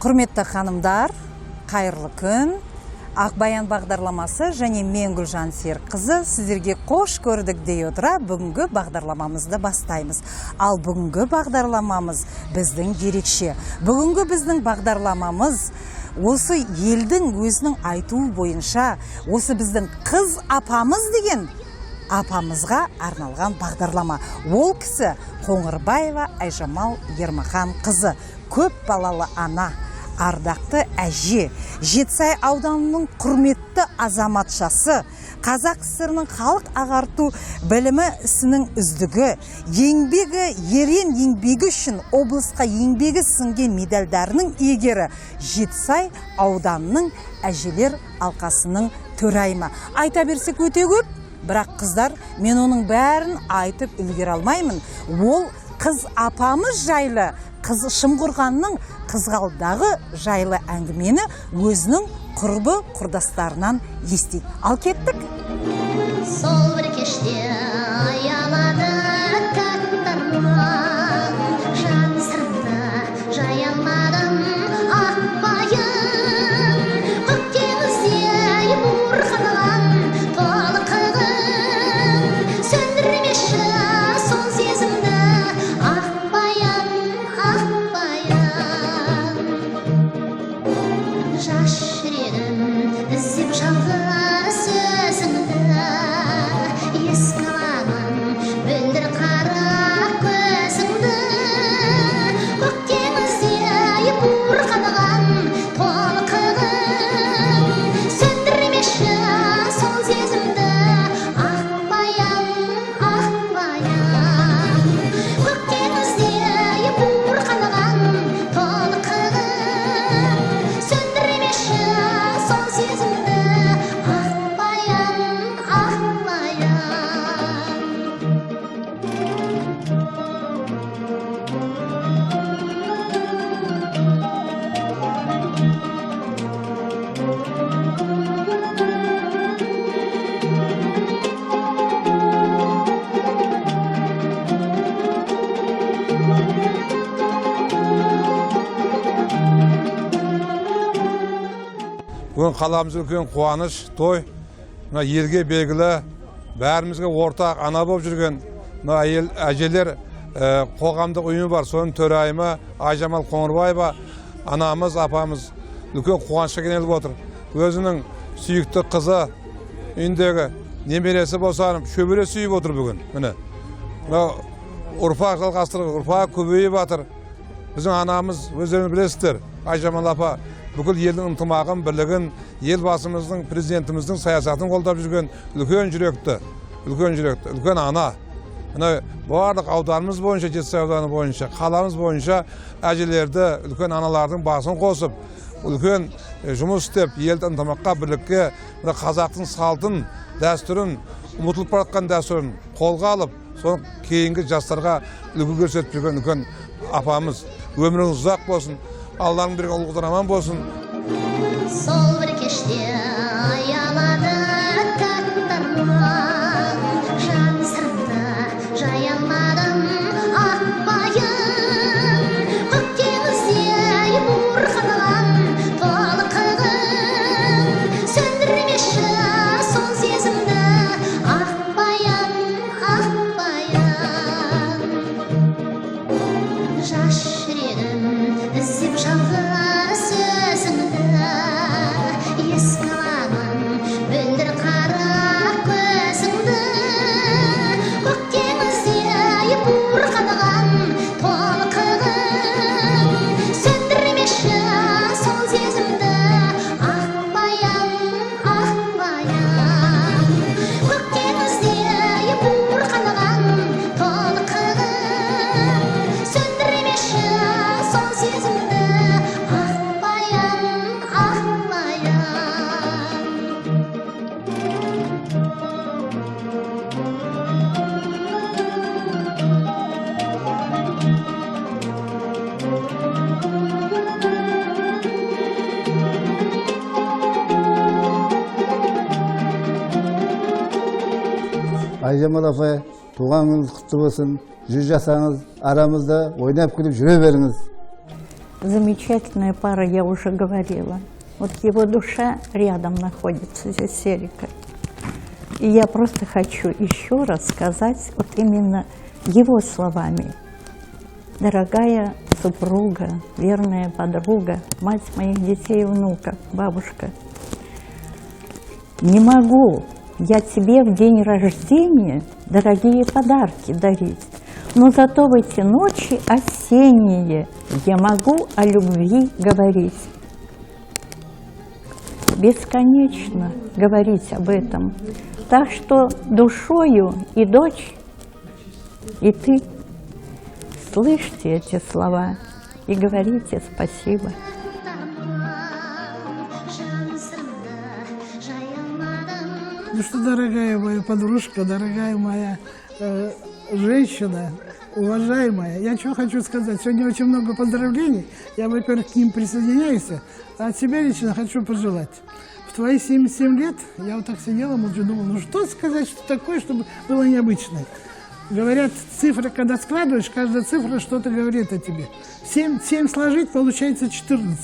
Құрметті ханымдар, қайырлы күн! Ақбаян бағдарламасы және мен, Гүлжан Серікқызы, сіздерге қош көрдік дей отыра, бүгінгі бағдарламамызды бастаймыз. Ал бүгінгі бағдарламамыз біздің ерекше. Бүгінгі біздің бағдарламамыз осы елдің өзінің айтуы бойынша осы біздің қыз апамыз деген апамызға арналған бағдарлама. Ол кісі Қоңырбаева Айжамал Ермахан қызы, көп балалы ана, ардақты әже, Жетісай ауданының құрметті азаматшасы, Қазақ КСР-ның халық ағарту білімі ісінің үздігі, еңбегі ерен еңбегі үшін облысқа еңбегі сіңген медальдарының иегері, Жетісай ауданының әжелер алқасының төрайымы. Айта берсек, өте көп, бірақ, қыздар, мен оның бәрін айтып үлгере алмаймын. Ол қыз апамыз жайлы, қыз Шымқорғанның қызғалдағы жайлы әңгімені өзінің құрбы құрдастарынан естиік. Ал кеттік. Сол бір кеште аялады тәтті арман, жан сырымды жая алмадым, ақ баян. Көк теңіздей буырқанған толқыным, сөндірмеші сол сезімді, ақ баян, ақ баян. Жас жүрегім іздеп жалғыз өзіңді, еске аламын мөлдір қара көзіңді. Көк теңіздей буырқанған толқыным, сөндірмеші сол сезімді, ақ баян, ақ баян. Көк теңіздей буырқанған толқыным, сөндірмеші сол сезімді, ақ баян, ақ баян. Бүгін қаламыз үлкен қуаныш, той. Мына елге белгілі, бәрімізге ортақ ана болып жүрген мына әйел, әжелер қоғамдық ұйымы бар. Соның төрайымы Айжамал Қоңырбаева анамыз, апамыз үлкен қуанышқа кенеліп отыр. Өзінің сүйікті қызы, үйіндегі немересі босанып, шөбере сүйіп отыр бүгін. Міне, мынау ұрпақ жалғастырып, ұрпағы көбейіп жатыр. Біздің анамыз, өздеріңіз білесіздер, Айжамал апа бүкіл елдің ынтымағын, бірлігін, Елбасымыздың, Президентіміздің саясатын қолдап жүрген үлкен жүректі, үлкен жүректі, үлкен ана. Мына барлық ауданымыз бойынша, Жетісай ауданы бойынша, қаламыз бойынша әжелерді, үлкен аналардың басын қосып, үлкен жұмыс істеп, елді ынтымаққа, бірлікке, мына қазақтың салтын, дәстүрін, ұмытылып бара жатқан дәстүрін қолға алып, соны кейінгі жастарға үлгі көрсетіп жүрген үлкен апамыз. Өміріңіз ұзақ болсын, Алланың берген ұлы құдыр аман болсын. Сол бір кеште аялады тәтті арман, жан сырымды жая алмадым, ақ баян. Көк теңіздей буырқанған толқыным, сөндірмеші сол сезімді, ақ баян, ақ баян. Жас жүрегім іздеп жалғыз өзіңді, еске аламын мөлдір қара көзіңді. Көк теңіздей буырқанған толқыным, сөндірмеші сол сезімді, ақ баян, ақ баян. Көк теңіздей буырқанған толқыным, сөндірмеші сол сезімді, ақ баян, ақ баян. Айжамал апай, туған күніңіз құтты болсын! 100 жасаңыз, арамызда ойнап күліп жүре беріңіз. Замечательная пара, я уже говорила. Вот его душа рядом находится здесь с Эрикой. И я просто хочу еще раз сказать вот именно его словами. Дорогая супруга, верная подруга, мать моих детей и внуков, бабушка, не могу я тебе в день рождения дорогие подарки дарить, но зато в эти ночи осенние я могу о любви говорить. Бесконечно говорить об этом. Так что душою и дочь, и ты слышите эти слова и говорите спасибо. Жан сырымды жая алмадым. Ну что, дорогая моя подружка, дорогая моя женщина, уважаемая, я что хочу сказать. Сегодня очень много поздравлений. Я, во-первых, к ним присоединяюсь, а от себя лично хочу пожелать. В твои 77 лет я вот так сидела, молча думала, ну что сказать, что такое, чтобы было необычное. Говорят, цифры, когда складываешь, каждая цифра что-то говорит о тебе. 7, 7 сложить, получается 14.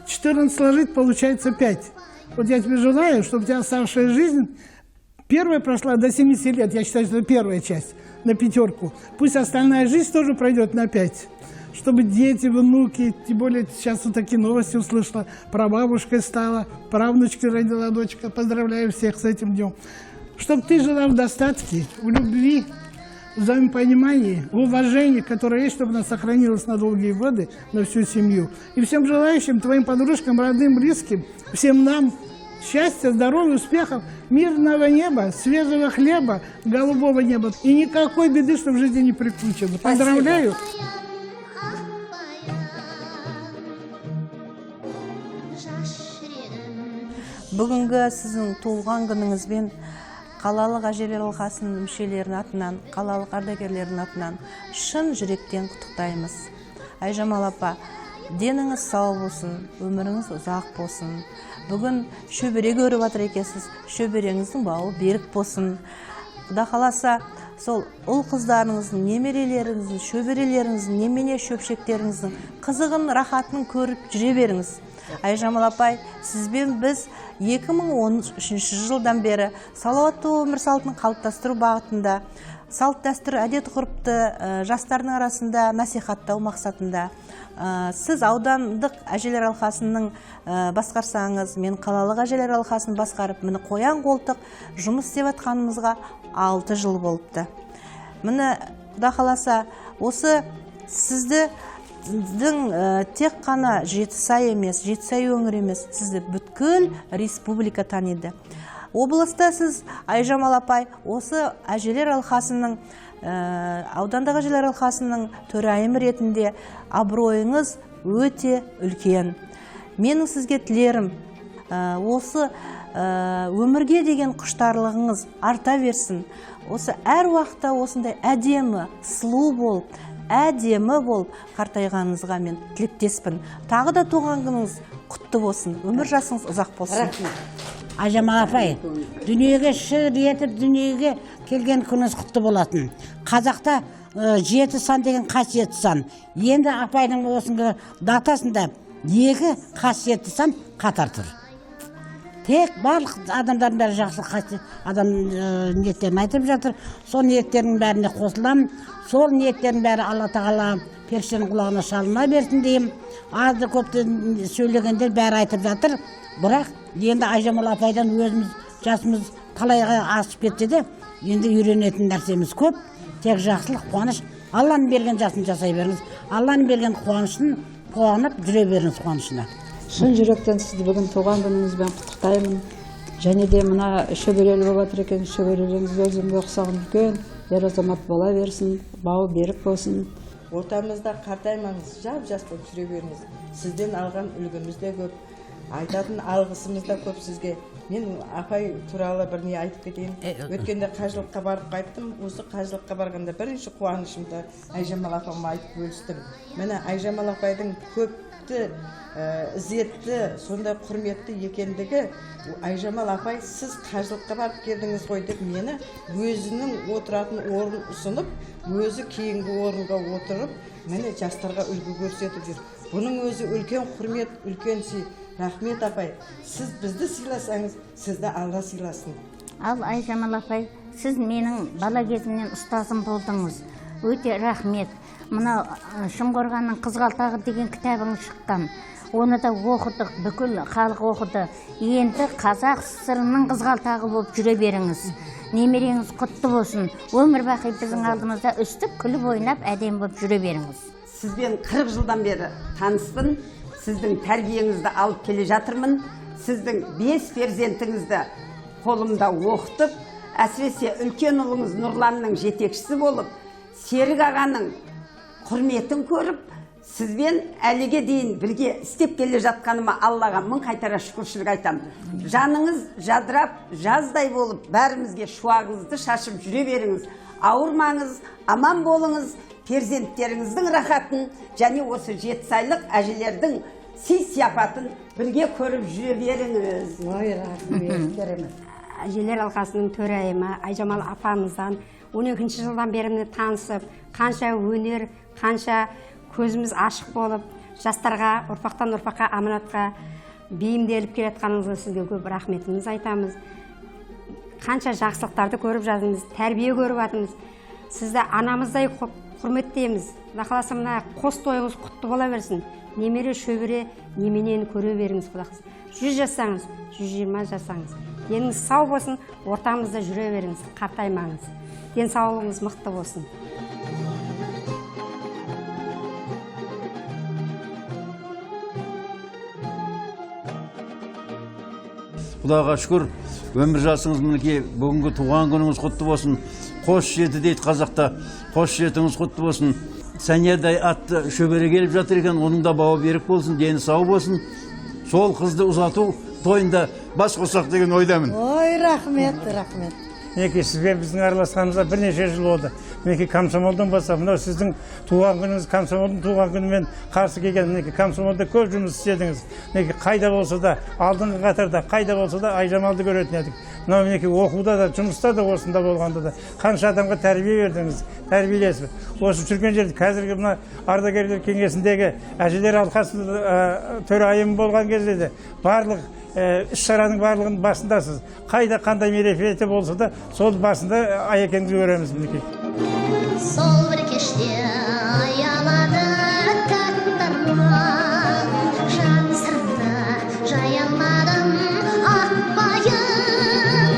14 сложить, получается 5. Вот я тебе желаю, чтобы у тебя оставшая жизнь первая прошла до 70 лет, я считаю, что это первая часть, на пятерку. Пусть остальная жизнь тоже пройдет на 5. Чтобы дети, внуки, тем более сейчас вот такие новости услышала, прабабушкой стала, правнучкой родила дочка. Поздравляю всех с этим днем. Чтобы ты жила в достатке, в любви, в взаимопонимании, в уважении, которое есть, чтобы она сохранилась на долгие годы, на всю семью. И всем желающим, твоим подружкам, родным, близким, всем нам счастья, здоровья, успехов, мирного неба, свежего хлеба, голубого неба. И никакой беды, что в жизни не приключено. Поздравляю! Ақ баян, жас жүрегім. Бүгінгі сіздің туылған күніңізбен қалалық әжелер алқасының мүшелерінің атынан, қалалық ардагерлердің атынан шын жүректен құттықтаймыз. Айжамал апа, деніңіз сау болсын, өміріңіз ұзақ болсын. Бүгін шөбере көріп жатыр екенсіз, шөбереңіздің бауы берік болсын. Құда қаласа, сол ұл қыздарыңыздың, немерелеріңіздің, шөберелеріңіздің, немене шөпшектеріңіздің қызығын, рахатын көріп жүре беріңіз. Айжамал апай, сізбен біз 2013 жылдан бері салауатты өмір салтын қалыптастыру бағытында, салт дәстүр, әдет ғұрыпты жастардың арасында насихаттау мақсатында, сіз аудандық әжелер алқасының басқарсаңыз, мен қалалық әжелер алқасын басқарып, міне, қоян қолтық жұмыс істеп жатқанымызға 6 жыл болыпты. Міне, құда қаласа, осы сізді тек қана Жетісай емес, Жетісай өңірі емес, сізді бүткіл республика таниды. Облыста сіз, Айжамал апай, осы әжелер алқасының, аудандық әжелер алқасының төрайымы ретінде абыройыңыз өте үлкен. Менің сізге тілерім, осы өмірге деген құштарлығыңыз арта берсін. Осы әр уақытта осындай әдемі, сұлу болып, әдемі болып қартайғаныңызға мен тілектеспін. Тағы да туған күніңіз құтты болсын, өмір жасыңыз ұзақ болсын. Айжамал апай, дүниеге шыр етіп дүниеге келген күніңіз құтты болатын. Қазақта жеті сан деген қасиетті сан. Енді апайдың осынғы датасында екі қасиетті сан қатар тұр. Тек барлық адамдардың бәрі жақсы қасиет, адам ниеттерін айтып жатыр. Сол ниеттердің бәріне қосыламын. Сол ниеттердің бәрі Алла Тағала періштенің құлағына шалына берсін деймін. Азды көпті сөйлегендер бәрі айтып жатыр. Бірақ енді Айжамал апайдан өзіміз жасымыз талайға асып кетсе де, енді үйренетін нәрсеміз көп. Тек жақсылық, қуаныш, Алланың берген жасын жасай беріңіз. Алланың берген қуанышын қуанып жүре беріңіз қуанышына. Шын жүректен сізді бүгін туған күніңізбен құттықтаймын. Және де мына шөберелі болып жатыр екен, шөберелеріңіз өзімге ұқсаған үлкен ер азамат бола берсін, бауы берік болсын. Ортамызда қартаймаңыз, жап жас болып жүре беріңіз. Сізден алған үлгіміз де көп, айтатын алғысымыз да көп сізге. Мен апай туралы бір не айтып кетейін. Өткенде қажылыққа барып қайттым. Осы қажылыққа барғанда бірінші қуанышымды Айжамал апама айтып бөлістім. Міне, Айжамал апайдың көпті ізетті, сондай құрметті екендігі. Айжамал апай, сіз қажылыққа барып келдіңіз ғой деп мені өзінің отыратын орын ұсынып, өзі кейінгі орынға отырып, міне, жастарға үлгі көрсетіп жүр. Бұның өзі үлкен құрмет, үлкен сый. Рахмет, апай. Сіз бізді сыйласаңыз, сізді Алла сыйласын. Ал Айжамал апай, сіз менің бала кезімнен ұстазым болдыңыз. Өте рахмет. Мына Шымқорғанның қызғалдағы деген кітабыңыз шыққан. Оны да оқыдық, бүкіл халық оқыды. Енді қазақ ССР-ның қызғалдағы болып жүре беріңіз. Немереңіз құтты болсын. Өмір бақи біздің алдымызда үстіп күліп ойнап әдемі болып жүре беріңіз. Сізбен 40 жылдан бері таныспын. Сіздің тәрбиеңізді алып келе жатырмын. Сіздің 5 перзентіңізді қолымда оқытып, әсіресе үлкен ұлыңыз Нұрланның жетекшісі болып, Серік ағаның құрметін көріп, сізбен әліге дейін бірге істеп келе жатқаныма Аллаға мың қайтара шүкіршілік айтамын. Жаныңыз жадырап, жаздай болып, бәрімізге шуағыңызды шашып жүре беріңіз. Ауырмаңыз, аман болыңыз, перзенттеріңіздің рахатын және осы жетісайлық әжелердің сый-сияпатын бірге көріп жүре беріңіз. Ой, рахмет, керемет. Әжелер алқасының төрайымы Айжамал апамыздан 12 жылдан бері танысып, қанша өнер, қанша көзіміз ашық болып, жастарға, ұрпақтан ұрпаққа аманатқа бейімделіп келе жатқаныңызға сізге көп рахметімізді айтамыз. Қанша жақсылықтарды көріп жатырмыз, тәрбие көріп жатырмыз. Сізді анамыздай құрметтейміз. Құда қаласа мына қос тойыңыз құтты бола берсін. Немере шөбере неменені көре беріңіз, құда қаласа. 100 жасаңыз, 120 жасаңыз. Деніңіз сау болсын, ортамызда жүре беріңіз, қартаймаңыз. Денсаулығыңыз мықты болсын. Құдайға шүкір, өмір жасыңыз мінекей, бүгінгі туған күніңіз құтты болсын. Қос жеті дейді қазақта, қос жетіңіз құтты болсын. Сәниядай атты шөбере келіп жатыр екен, оның да бауы берік болсын, дені сау болсын. Сол қызды ұзату тойында бас қоссақ деген ойдамын. Ой, рахмет, рахмет. Мінекей сізбен біздің араласқанымызға бірнеше жыл болды. Мінекей комсомолдан бастап, мынау сіздің туған күніңіз комсомолдың туған күнімен қарсы келген. Мінекей комсомолда көп жұмыс істедіңіз. Мінекей қайда болса да, алдыңғы қатарда қайда болса да Айжамалды көретін едік. Мынау мінекей оқуда да, жұмыста да, осында болғанда да қанша адамға тәрбие бердіңіз, тәрбиелесіз. Осы жүрген жерде қазіргі мына ардагерлер кеңесіндегі әжелер алқасының төрайымы болған кезде де барлық іс-шараның барлығының басындасыз. Қайда қандай мерекелер болса да, сол басында Аякеңді көреміз мінекей. Сол бір кеште аялады тәтті арман, жан сырымды жая алмадым ақ баян,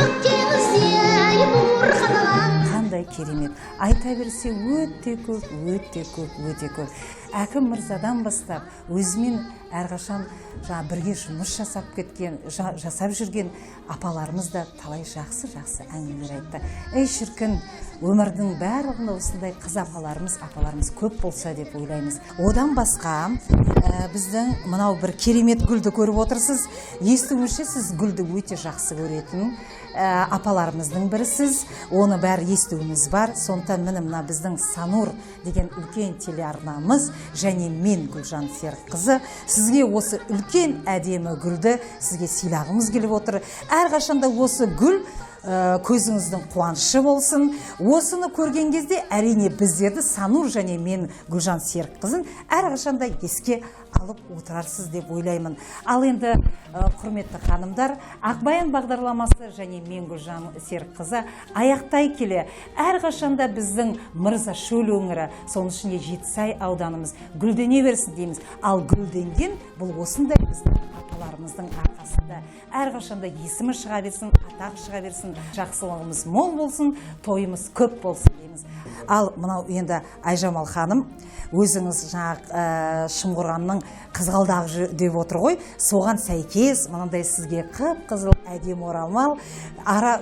көк теңіздей буырқанған. Қандай керемет. Айта берсе өте көп, өте көп, өте көп. Әкім мырзадан бастап өзімен әрқашан жаңа бірге жұмыс жасап кеткен, жасап жүрген апаларымыз да талай жақсы-жақсы әңгімелер айтты. Ей шіркін, өмірдің барлығында осындай қыз апаларымыз, апаларымыз көп болса деп ойлаймыз. Одан басқа біздің мынау бір керемет гүлді көріп отырсыз. Естуімізше сіз гүлді өте жақсы көретін апаларымыздың бірісіз. Оны бәрі естуіміз бар. Сондықтан міне мына біздің Санур деген үлкен телеарнамыз және мен Гүлжан Серікқызы сізге осы үлкен әдемі гүлді сізге сыйлағымыз келіп отыр. Әрқашанда осы гүл көзіңіздің қуанышы болсын. Осыны көрген кезде әрине біздерді Санур және мен Гүлжан Серікқызын әрқашанда еске алып отырарсыз деп ойлаймын. Ал енді құрметті ханымдар, Ақбаян бағдарламасы және мен Гүлжан Серікқызы аяқтай келе әрқашанда біздің Мырзашөл өңірі, соның ішінде Жетісай ауданымыз гүлдене берсін дейміз. Ал гүлденген бұл осындай біздің апаларымыздың арқасында. Әрқашанда есімі шыға берсін, атағы шыға берсін, жақсылығымыз мол болсын, тойымыз көп болсын дейміз. Ал мынау енді Айжамал ханым, өзіңіз жаңа Шымқорғанның қызғалдағы деп отыр ғой, соған сәйкес мынандай сізге қып-қызыл әдемі орамал,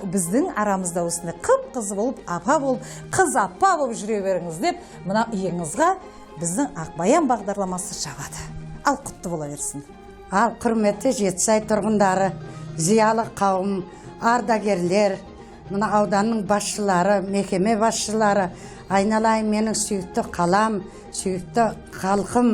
біздің арамызда осындай қып-қызыл болып, апа болып, қыз апа болып жүре беріңіз деп мына үйіңізге біздің Ақбаян бағдарламасы жабады. Ал құтты бола берсін. Ал құрметті Жетісай тұрғындары, зиялы қауым, ардагерлер, мына ауданның басшылары, мекеме басшылары, айналайын менің сүйікті қалам, сүйікті халқым,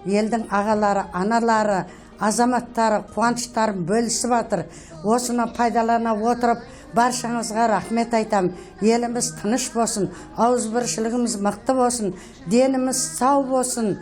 елдің ағалары, аналары, азаматтары, қуаныштарын бөлісіп жатыр. Осыны пайдалана отырып, баршаңызға рахмет айтам. Еліміз тыныш болсын, ауызбіршілігіміз мықты болсын, деніміз сау болсын.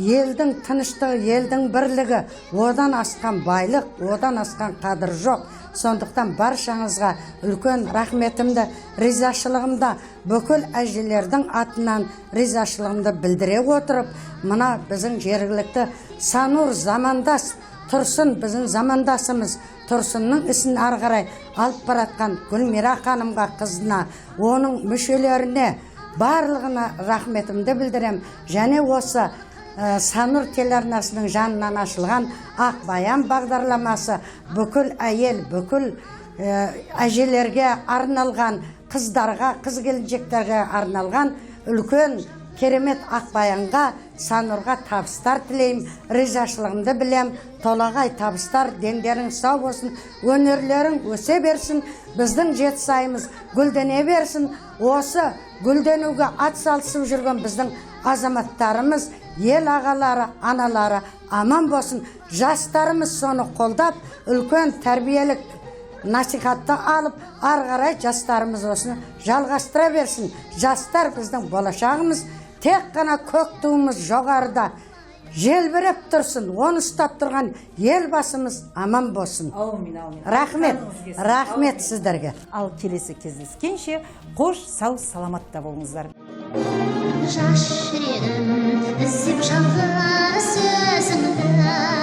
Елдің тыныштығы, елдің бірлігі, одан асқан байлық, одан асқан қадір жоқ. Сондықтан баршаңызға үлкен рахметімді, ризашылығымды, бүкіл әжелердің атынан ризашылығымды білдіре отырып, мына біздің жергілікті Санур замандас Тұрсын, біздің замандасымыз Тұрсынның ісін ары қарай алып баратқан Гүлмира ханымға, қызына, оның мүшелеріне, барлығына рахметімді білдірем. Және осы Санур телеарнасының жанынан ашылған Ақ Баян бағдарламасы бүкіл әйел, бүкіл әжелерге арналған, қыздарға, қыз келіншектерге арналған үлкен керемет Ақ Баянға, Санурға табыстар тілеймін, ризашылығымды білем. Толағай табыстар, дендерің сау болсын, өнерлерің өсе берсін, біздің Жетісайымыз гүлдене берсін. Осы гүлденуге ат салысып жүрген біздің азаматтарымыз, ел ағалары, аналары аман болсын. Жастарымыз соны қолдап, үлкен тәрбиелік насихатты алып, ары қарай жастарымыз осыны жалғастыра берсін. Жастар біздің болашағымыз, тек қана көк туымыз жоғарыда желбіреп тұрсын, оны ұстап тұрған Елбасымыз аман болсын. Аумин, аумин. Рахмет, рахмет сіздерге. Ал келесі кездескенше қош, сау, саламатта болыңыздар. Жас жүрегім іздеп жалғыз өзіңді.